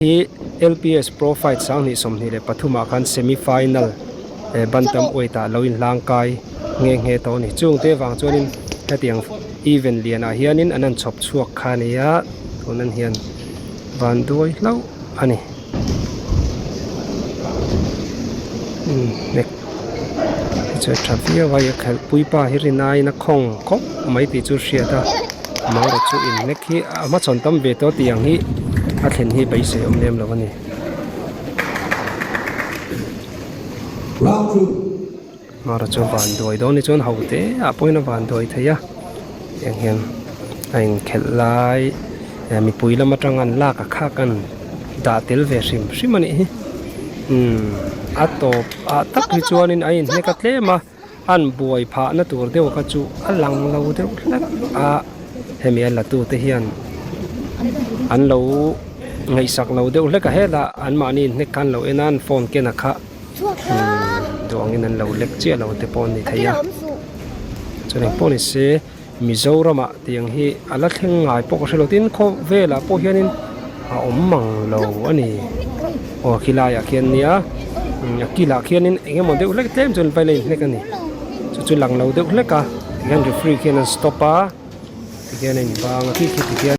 Hi LPS Pro Fight 2023 ah khan semi final eh bantam weight ah lo inhlang kai nghe nghe tawh a ni. Chungte vang chuanin hetiang event lianah hianin an han chhawp chhuak kha a ni a, tunan hian van duai hlauh a ni. Umm hnek hi chu a tha viau a, a khelhpui pa hi rin aiin a khawng khawp mai tih chu hriat a. Mangro chu in nek hi a hmachhawn tam ve tawh tih ang hi a thlen hi beisei awm lem lo a ni. Mangro chu van duai dawn ni chuan ho te ah pawhin a van duai thei a tiang hian a inkhelh lai eh mipui lam atang an lak a khak an dah tel ve hrim hrim a nih hi umm a tawp ah tak hi chuanin a inhnek a tlem a. An buai phahna tur deuh kha chu a lang lo deuh hlek a, hemi a la tute hian an lo ngaihsak lo deuh hlek a, hetah anmahni inhnek kha an lo en a, an phone ken a kha duh angin an lo lek chiah lo te pawh an ni thei a, chuan engpawh ni se. Mizoramah tiang hi a la thleng ngai pawh ka hre lo tin khawvelah pawh hianin a awm mang lo a ni aw khilaiah khian nia a kilah khianin eng emaw deuh hlek tlem chuan vai la inhnek a ni chu chu lang lo deuh hlek a tikhian referee khian an stop a tikhian a inbang a khi khi tikhian.